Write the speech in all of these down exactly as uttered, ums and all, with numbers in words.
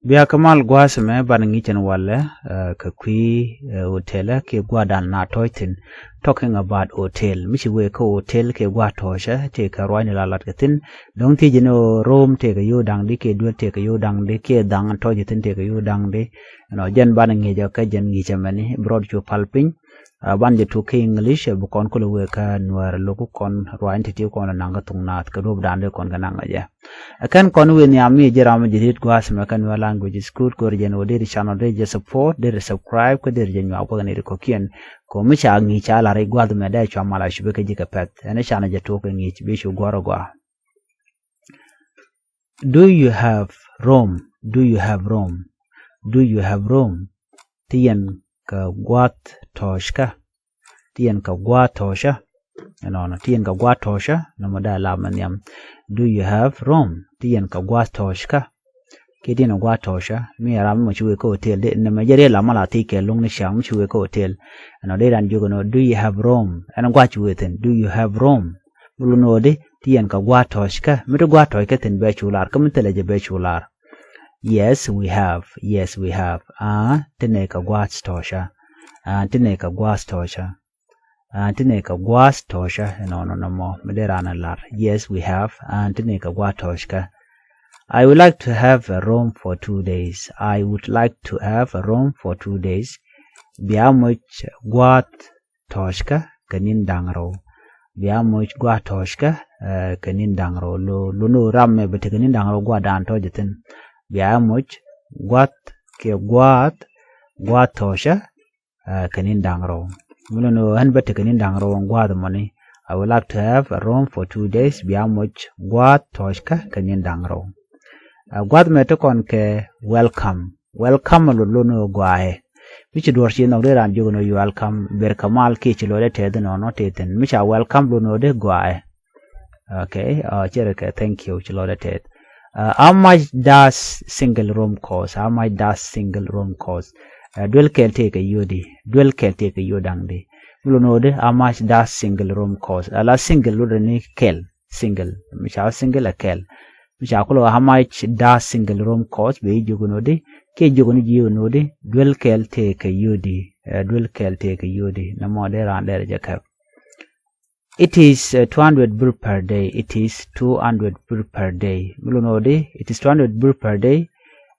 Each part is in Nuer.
Bia kɛ mal gua̱a̱th ɛmɛ banɛ ŋi̱i̱c ɛn walɛ, eh, kɛ kui̱, eh, hotel kiɛ gua̱a̱th dan na tɔ̱ɔ̱c thi̱n. Talking about hotel. Mi ci wee kä hotel kiɛ gua̱a̱th tɔ̱ɔ̱cä tëë kɛ ruaacni la lat kɛ thi̱n. Dɔ̱ŋ thiec ni ɣöö room tëë kɛ yio̱w da̱ŋ di kiɛ duel tëë kɛ yio̱w da̱ŋ di kiɛ dhaŋ tɔ̱ɔ̱c thi̱n tëë kɛ yio̱w da̱ŋ di. Ɛnɔ jɛn banɛ ŋi̱i̱c ɔ kɛ jɛn ŋi̱i̱c ɛmɛni bi rɔɔd cu pal piny. Ah, ban jɛ tuk kä English, eh, bi kɔn kulɛ wee kä Nuɛɛr lo̱k kɔn ruaacni ti̱ti̱ kɔn lɛ naŋ kä thok naath kɛ duɔ̱p da̱a̱n dee kɔn kɛ naŋ ɛ jɛ. Ɛ kɛn kɔn wëë nhiam mi jɛ ram mi jɛ rit gua̱a̱th mɛ kä Nuer language is good, go̱r jɛ ni wä deri channel deri jɛ support, deri subscribe, kä deri jɛ nyuak bäkɛ ni ri kɔ̱kiɛn. Kɛ mi ca ŋi̱i̱c ca lar i̱ gua̱a̱th mɛ dee cua mal a cupi kä ji̱ kɛ pɛth. Ɛn i̱ canɛ jɛ tuk kɛ ŋi̱i̱c bi cu guɔ̱r ɛ gɔaa. Do you have room? Do you have room? Do you have room? Ti yɛn kɛ gua̱a̱th tɔ̱ɔ̱cä? Ti yɛn kɛ gua̱a̱th tɔ̱ɔ̱cä? Ɛnɔnɔ, ti yɛn kɛ gua̱a̱th tɔ̱ɔ̱cä? Nɔmɔ dee lam mɛ nhiam. Do you have room? Ti yɛn kɛ gua̱a̱th tɔ̱ɔ̱cä? Kiɛ ti yɛn kɛ gua̱a̱th tɔ̱ɔ̱cä? Mi ɛ ram mɔ ci wee kä hotel di, nɛmɛ jɛ riɛl lam mɔ la thiec kɛ luŋ ni ciaŋ mi ci wee kä hotel. Ɛnɔ dee ran jiök ɛn ɣöö, do you have room? Ɛn gua̱a̱th ci wee thi̱n, do you have room? Mi lun ɣöö di, ti yɛn kɛ gua̱a̱th tɔ̱ɔ̱cä? Mi ti gua̱a̱th tɔ̱ɔ̱cä thi̱n bɛ cu lar, kä mi thilɛ jɛ bɛ cu lar. Yes, we have. Yes, we have. Aa, ti nɛ kɛ gua̱a̱th tɔ̱ɔ̱cä. Aa, ti nɛ kɛ gua̱a̱th tɔ̱ɔ̱cä. Aa, ti nɛ kɛ gua̱a̱th tɔ̱ɔ̱cä. Ɛnɔnɔ nɔmɔ mi dee ran ɛ lar. Yes, we have. Aa, ti nɛ kɛ gua̱a̱th tɔ̱ɔ̱cä. I would like to have a room for two days. I would like to have a room for two days. Bia moc gua̱a̱th tɔ̱ɔ̱cä kɛ ni̱n da̱ŋ rɛw. Bia moc gua̱a̱th tɔ̱ɔ̱cä, eh, kɛ ni̱n da̱ŋ rɛw. Lo, lo ni ram mɛ bɛ tekɛ ni̱n da̱ŋ rɛw gua̱a̱th dan tɔ̱ɔ̱cä thi̱n. Bia moc gua̱a̱th kiɛ gua̱a̱th, gua̱a̱th tɔ̱ɔ̱cä, eh, kɛ ni̱n da̱ŋ rɛw. Mi lo ni ɣän bä tekɛ ni̱n da̱ŋ rɛw ɛn gua̱a̱th mɔni. I would like to have a room for two days. Bia moc gua̱a̱th tɔ̱ɔ̱cä kɛ ni̱n da̱ŋ rɛw. Eh, gua̱a̱th mɛ ti kɔn kɛ welcome. Welcome lo, lo ni gɔaaɛ. Mi ci duɔ̱r ci nhɔk dee ran jiök ni you welcome, ber kɛ mal kiɛ ci lɔcdɛ tɛth nɔnɔ tëë thi̱n. Mi ca welcome lo ni dee gɔaaɛ. Okay, uh, cɛ rɛ kɛ thank you, ci lɔcdɛ tɛth. Uh, how much does single room cost? How much does single room cost? Uh, duel kɛl tëë kɛ yio̱w di, duel kɛl tëë kɛ yio̱w da̱ŋ di. Mi lo ni dee, how much does single room cost? Ala single lo dee ni kɛl, single. Mi ca single ɛ kɛl. Mi ca kulɛ, how much does single room cost? Bɛ jiök ni dee, kiɛ jiök ni ji̱ ni dee, duel kɛl tëë kɛ yio̱w di, eh, duel kɛl tëë kɛ yio̱w di. Nɔmɔ dee ran dee rɛ jɛ kɛp. It is, uh, two hundred birr per day. It is two hundred birr per day. Mi lo ni dee, it is two hundred birr per day.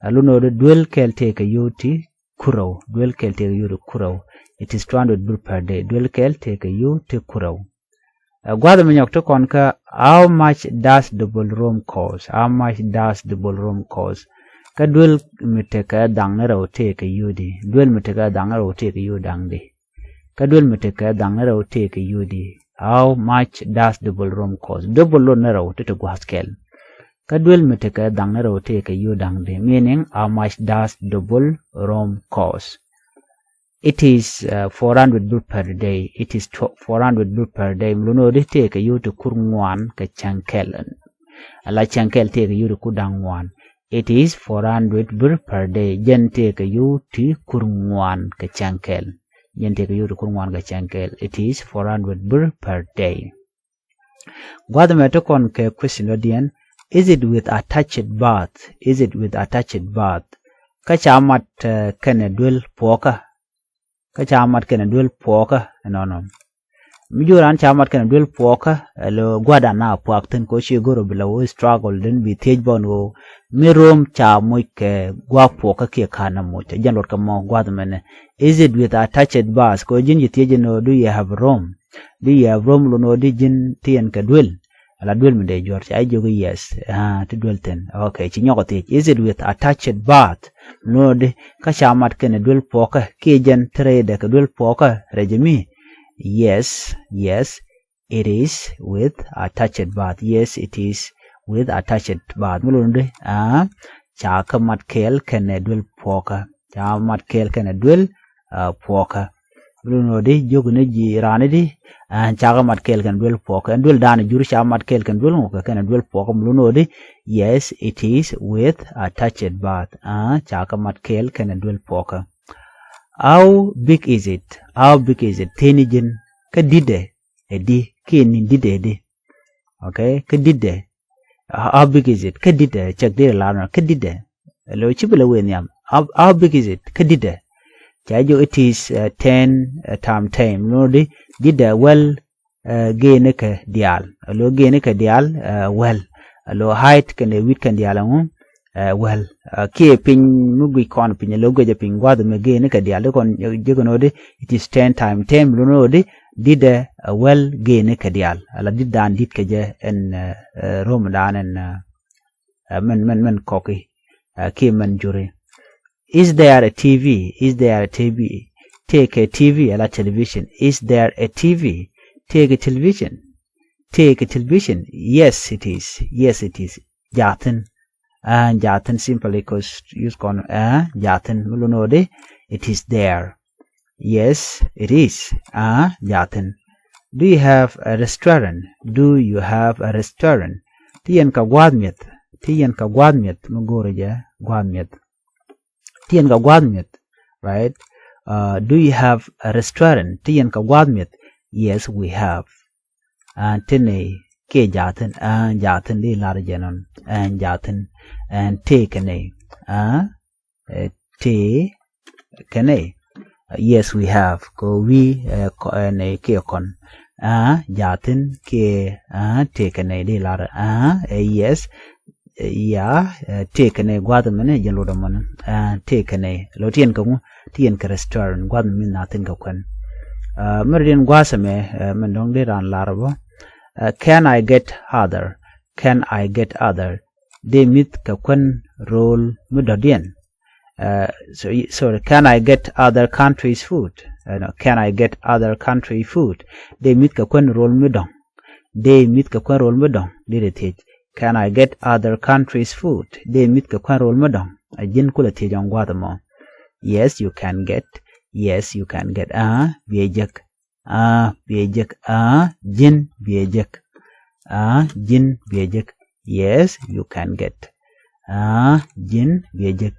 Uh, lo ni dee duel kɛl tëë kɛ yio̱w ti kur rɛw. Duel kɛl tëë kɛ yio̱w ti kur rɛw. It is two hundred birr per day. Duel kɛl tëë kɛ yio̱w ti kur rɛw. Uh, gua̱a̱th mi nyɔk ti kɔn kä, how much does double room cost? How much does double room cost? Kä duel mi tekɛ dhaŋ ni rɛw tëë kɛ yio̱w di. Duel mi tekɛ dhaŋ ni rɛw tëë kɛ yio̱w da̱ŋ di. Kä duel mi tekɛ dhaŋ ni rɛw tëë kɛ yio̱w di. How much does double room cost? Double lo ni rɛw ti ti gua̱a̱th kɛl. Kä duel mi tekɛ dhaŋ ni rɛw tëë kɛ yio̱w da̱ŋ di. Meaning, how much does double room cost? It is, uh, four hundred birr per day. It is tw-, four hundred birr per day. Mi lo ni dee tëë kɛ yio̱w ti kur ŋuan kɛ cäŋ kɛl. Ala cäŋ kɛl tëë kɛ yio̱w ti kur da̱ŋ ŋuan. It is four hundred birr per day. Jɛn tëë kɛ yio̱w ti kur ŋuan kɛ cäŋ kɛl. Jɛn tëë kɛ yio̱w ti kur ŋuan kɛ cäŋ kɛl. It is four hundred birr per day. Gua̱th mɛ ti kɔn kɛ question dɔ̱diɛn, is it with attached bath? Is it with attached bath? Kä ca mat, eh, kɛnɛ duel puɔkä? Kä ca mat kɛnɛ duel puɔkä? Ɛnɔnɔ. Mi jiök ran ca mat kɛnɛ duel puɔkä, ɛ lo gua̱dan na puak thi̱n kɛ ɣöö ci go̱r ɔ bi la wä struggle den bi thiec bä ni ɣöö mi room ca moc kɛ gua̱a̱th puɔkä kiɛ ka̱n na moc. Ɛ jɛn luɔt kɛ mɔ gua̱th mɛnɛ. Is it with attached bath? Kɛ ɣöö ji̱n ci thiec ni ɣöö do you have room? Do you have room? Lo ni ɣöö di ji̱n ti yɛn kɛ duel? Ala duel mi dee juɔ̱r ca jiök i̱ yes. Ah, ti duel thi̱n. Okay, ci nyɔk ɔ thiec. Is it with attached bath? Lo ni ɣöö di kä ca mat kɛnɛ duel puɔkä kiɛ jɛn ti rɛydɛ kɛ duel puɔkä rɛy jɛ mi? Yes, yes, it is with attached bath. Yes, it is with attached bath. Mi lo ni ɣöö di, ah, ca kɛ mat kɛɛl kɛnɛ duel puɔkä. Ca mat kɛɛl kɛnɛ duel, ah, puɔkä. Lo ni ɣöö di jiök ni ji̱ raan i̱di, ah, ca kɛ mat kɛɛl kɛnɛ duel puɔkä. Ɛn duel da̱a̱n jur ca mat kɛɛl kɛnɛ duel ŋukä kɛnɛ duel puɔkä. Mi lo ni ɣöö di, yes, it is with attached bath. Ah, ca kɛ mat kɛɛl kɛnɛ duel puɔkä. How big is it? How big is it? Thi̱n i̱ ji̱n, kä di̱tdɛ ɛ di, kiɛ ni di̱tdɛ ɛ di? Okay, kä di̱tdɛ. How big is it? Kä di̱tdɛ, cɛk di̱tdɛ lar nɔ, kä di̱tdɛ. Alo ci bi lɛ wee nhiam. How, how big is it? Kä di̱tdɛ? Ca jɛ it is uh, ten uh, time ten. Nɔ di di̱tdɛ wäl uh, geenikɛ diaal. Alo geenikɛ diaal uh, wäl. Alo height kɛnɛ width kɛn diaal ɛŋu uh, wäl. Uh, kiɛ piny mi guic kɔn piny alo guic ɛ piny gua̱th mi geenikɛ diaal di kɔn jɛ kɛn odi it is ten time ten. Lo nɔ di di̱tdɛ uh, wäl geenikɛ diaal. Ala di̱tdan di̱t kɛ jɛ ɛn uh, uh, rom dan ɛn uh, uh, mɛn mɛn mɛn kɔki uh, kiɛ mɛn juri. Is there a T V? Is there a T V? Tëëkɛ T V ala television. Is there a T V? Tëëkɛ television. Tëëkɛ television. Yes, it is. Yes, it is. Ja̱thin. Uh, ja̱thin simply because use kɔn uh, ja̱thin. Mi lo nɔ di it is there. Yes, it is. Uh, ja̱thin. Do you have a restaurant? Do you have a restaurant? Ti yɛn kɛ gua̱a̱th mi̱eth. Ti yɛn kɛ gua̱a̱th mi̱eth. Mi go̱o̱rɛ jɛ gua̱a̱th mi̱eth. Ti yɛn kɛ gua̱a̱th mi̱eth, right? Uh, do you have a restaurant? Ti yɛn kɛ gua̱a̱th mi̱eth? Yes, we have. Ɛn ti ni kiɛ ja̱thin. Ɛn ja̱thin di lar jɛ nɔn. Ɛn ja̱thin. Ɛn tëëkɛ ni. Ɛn tëëkɛ ni. Yes, we have. Kɛ wi ɛn kiɛ kɔn. Ɛn ja̱thin kiɛ ɛn tëëkɛ ni di lar. Ɛn ɛ yes. Ya tëëkɛ ni gua̱a̱th mɛn jɛ lotdɛ mɔn. Ɛn tëëkɛ ni lo ti yɛn kɛ ŋu? Ti yɛn kɛ restaurant gua̱a̱th mɛn na thin kɛ kuɛn. Mɛr diɛn gua̱a̱th mɛ mɛn dɔ̱ŋ di ran lar bä. Can I get other? Can I get other? Dee mi̱th kɛ kuɛn ro̱o̱l mi dɔ̱diɛn? Uh, so, sorry, can I get other countries' food? Uh, no, can I get other country food? Dee mi̱th kɛ kuɛn ro̱o̱l mi dɔ̱ŋ. Dee mi̱th kɛ kuɛn ro̱o̱l mi dɔ̱ŋ. Dee dee thiec. Can I get other countries' food? Dee mi̱th kɛ kuɛn ro̱o̱l mi dɔ̱ŋ. A ji̱n kulɛ thiec ɔŋ gua̱a̱th mɔ. Yes, you can get. Yes, you can get. Aa, biɛ jek. Aa, biɛ jek. Aa, ji̱n biɛ jek. Aa, ji̱n biɛ jek. Yes, you can get. Aa, ji̱n biɛ jek.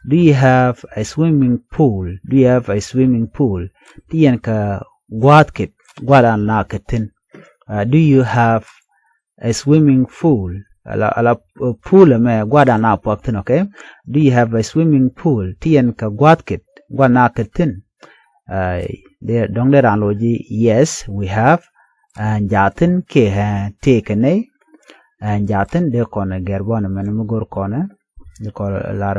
Do you have a swimming pool? Do you have a swimming pool? Ti yɛn kɛ gua̱a̱th kit, gua̱a̱th an na kɛ thi̱n. Uh, do you have a swimming pool? Ala, ala uh, pool mɛ gua̱a̱th an na puɔk thi̱n, okay? Do you have a swimming pool? Ti yɛn kɛ gua̱a̱th kit, gua̱a̱th na kɛ thi̱n. Dɔ̱ŋ dee raan lo̱c ji̱ yes, we have. Ɛn ja̱thin kiɛ ɛn tëëkɛ ni. Ɛn ja̱thin dee kɔn gɛr bɔn mɛn mi go̱r kɔn dee kɔn lar.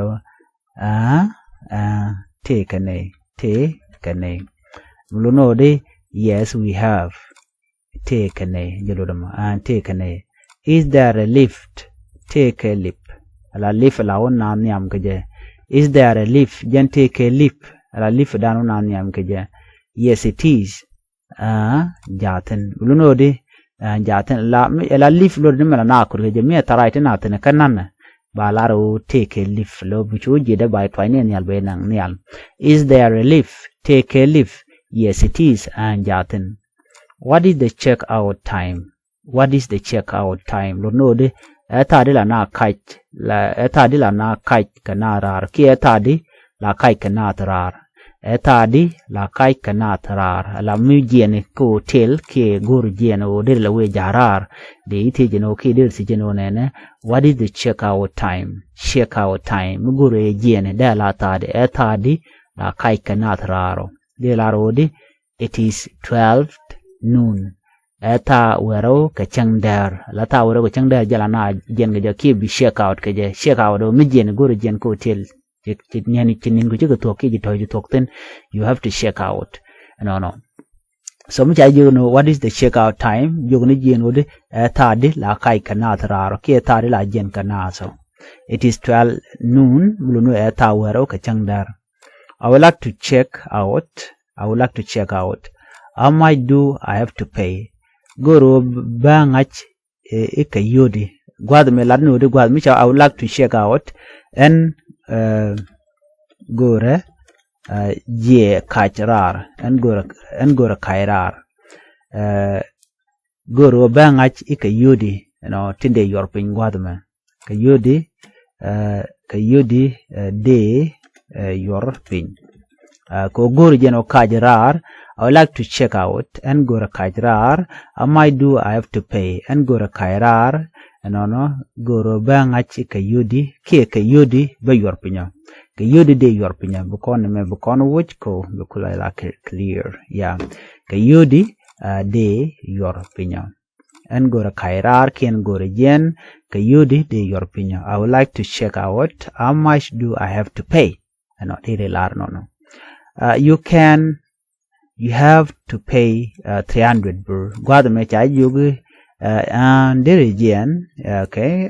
Ɛn tëëkɛ ni, tëëkɛ ni. Mi lo nɔ di yes, we have. Tëëkɛ ni jɛ lotdɛ mɔ. Ɛn tëëkɛ ni. Is there a lift? Tëëkɛ lip. Ala lip ala wä naan nhiam kɛ jɛ. Is there a lift? Jɛn tëëkɛ lip. Ala lip dan wä naan nhiam kɛ jɛ. Yes, it is. Aa, ja̱thin. Lun ɣöö di aa, ja̱thin. La, la lip lotdɛ ni mɛ la na kur kɛ jɛ mi ɛ tharay ti na thin kä nanɛ. Ba lar ɣöö tëëkɛ lip. Lo bi cu ji̱dɛ ba tuany ni nhial bɛ naŋ nhial. Is there a lift? Tëëkɛ lip. Yes, it is. Aa, ja̱thin. What is the check out time? What is the check out time? Lot ni ɣöö di ɛ thaadi la na kac, la ɛ thaadi la na kac kɛ na raar kiɛ ɛ thaadi la kac kɛ na raar. Ɛ thaadi la kac kɛ na raar. La mi jiɛni kɛ hotel kiɛ go̱r jiɛni ɣöö deri la wee ja̱ raar. Dee i̱ thiec jɛn ɣöö kiɛ deri thiec jɛn ɣöö nɛnɛ. What is the check out time? Check out time. Mi go̱r ɛ jiɛni dee la thaadi. Ɛ thaadi la kac kɛ na raar ɔ. Dee lar ɣöö di it is twelve noon. Ɛ thaa wärä kɛ cäŋ däär. La thaa wärä kɛ cäŋ däär jɛ la na jiɛn kɛ jɛ kiɛ bi check out kɛ jɛ. Check out ɔ mi jiɛn go̱r jiɛn kɛ hotel. Ci, ci niɛn ci ni̱n ku cikɛ thuɔ̱k kiɛ ci tɔ̱ ci thuɔ̱k thi̱n. You have to check out. Nɔnɔ. So mi ca jiök ni what is the check out time? Jiök ni jiɛn wä di ɛ thaa di la kac kɛ naath raar kiɛ ɛ thaa di la jiɛn kɛ naath. So it is twelve noon. Mi lun ɛ thaa wärä kɛ cäŋ däär. I would like to check out. I would like to check out. How much do I have to pay? Go̱o̱r ɣöö bä ŋa̱c i̱ kɛ yio̱di. Gua̱a̱th mi lat ni ɣöö di gua̱a̱th mi ca I would like to check out. Ɛn go̱o̱rɛ jiɛ kac raar. Ɛn go̱o̱rɛ, ɛn go̱o̱rɛ kac raar. Go̱o̱r ɣöö bä ŋa̱c i̱ kɛ yio̱di. Ɛnɔ tin dee yuɔr piny gua̱a̱th mɛ. Kɛ yio̱di, kɛ yio̱di dee yuɔr piny. Kɛ ɣöö go̱o̱r jɛn ɣöö kac raar. I would like to check out. Ɛn go̱o̱rɛ kac raar. How much do I have to pay? Ɛn go̱o̱rɛ kac raar. Ɛnɔnɔ go̱o̱rä bä ŋa̱c kɛ yio̱di kiɛ kɛ yio̱di bä yuɔr pinyɔ. Kɛ yio̱di dee yuɔr pinyɔ bi kɔn mɛ bi kɔn wuc ko bi kulɛ la clear. Ya kɛ yio̱di dee yuɔr pinyɔ. Ɛn go̱o̱rä ka̱y raar kiɛn go̱o̱rä jiɛn kɛ yio̱di dee yuɔr pinyɔ. I would like to check out how much do I have to pay. Ɛnɔ dee dee lar nɔnɔ. You can you have to pay three hundred bur. Gua̱th mɛ ca jiök an deri jiɛn. Okay.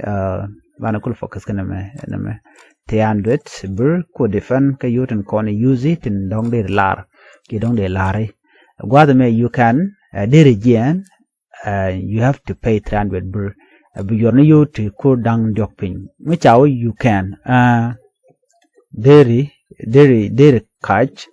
Banɛ kul focus kɛ nɛmɛ nɛmɛ three hundred bur. Kodi fɛn kä yio̱ tin kɔn yusi tin dɔ̱ŋ deri lar ki dɔ̱ŋ deri lari. Gua̱th mɛ you can deri jiɛn. You have to pay three hundred bur. Bi yuɔr ni yio̱ ti kur da̱ŋ diɔ̱k piny mi ca wä you can. Deri deri deri kac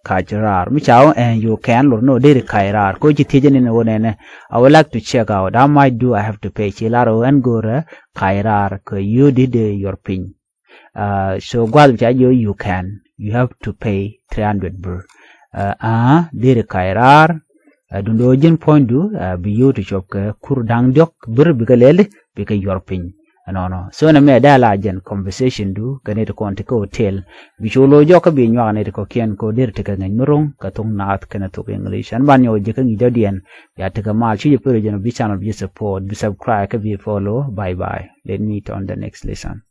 kac raar mi ca wä ɛn you can lor no deri kac raar ko ci thiecä ni ni wä nɛnɛ. I would like to check out how much do I have to pay ci lar wä ɛn go̱o̱rä kac raar kɛ yio̱ di dee yuɔr piny. So gua̱th mi ca jiök you can you have to pay three hundred bur. Aa deri kac raar. Dundo ji̱n puɔ̱nydu bi yio̱w ti cuɔp kɛ kur da̱ŋ diɔ̱k bur bikɛ lɛli bikɛ yuɔr piny. Ɛnɔnɔ so nɛ mɛ dee la jɛn conversation du kɛ ni ti kɔn ti kä hotel. Bi cu lo̱c jɔk kä bi nyuak ni ti kɔ̱kiɛn ko deri ti kɛ ŋäc mi ro̱ŋ kɛ thok naath kɛnɛ thok English ɛn ban nyɔk ji̱ kä ŋi̱c dɔ̱diɛn. Ya ti kɛ mal ci jɛ pär jɛn bi channel bi support bi subscribe kä bi follow. Bye bye. Let me on the next lesson.